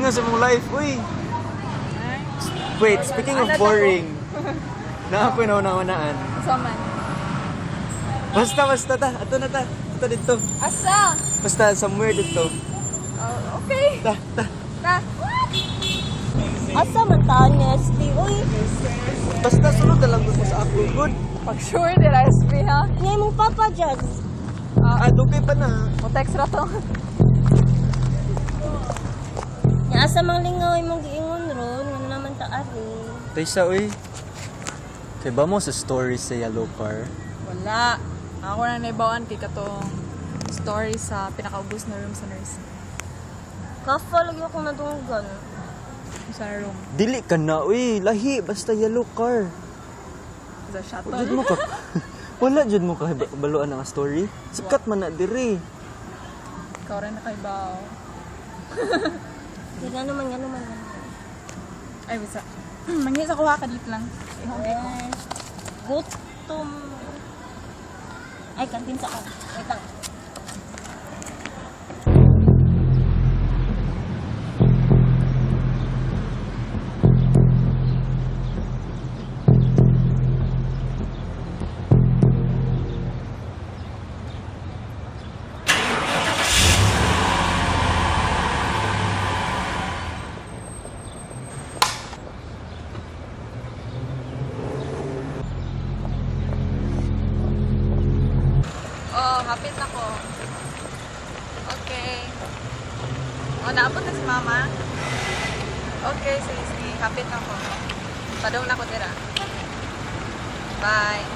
Boring sa mong life, uy. Wait, speaking of boring, na ako na unaan. Asa man? Basta, basta ta. Ato na ta. Ato dito. Asa? Basta somewhere dito. Oh, okay. Ta, ta. Ta. Asa man ta ni SB uy? Basta sunod na lang mo sa ako. Good. Pag sure dira SB ha. Nga imong papa dyan. Ah, dugay pa na. Mo text ra to. Nga asa mang lingaw imong giingon ron, nga naman ta ari. Taysa, uy. Kay ba mo sa story sa yellow car? Wala. Ako na naibawan kay katong story sa pinakaubos na room sa nursing. Kafa lagi ako nadunggan. Sa room. Dili ka na, uy. Lahi, basta yellow car. Sa shuttle. Wala jud mo ka. Wala jud mo ka baluan ang story. Sikat man na diri. Ikaw rin nakaibaw. Di nga naman, nga naman, nga naman. Ay, bisa. Manghi sa kuha ka dito lang. Ihong ko. Ay, gutom. Ay, kantin sa ako. Wait lang. Oh, hapit na ko. Okay. Oh, naabot na si mama. Okay, sige, sige. Hapit na ko. Padong na ko dira. Bye.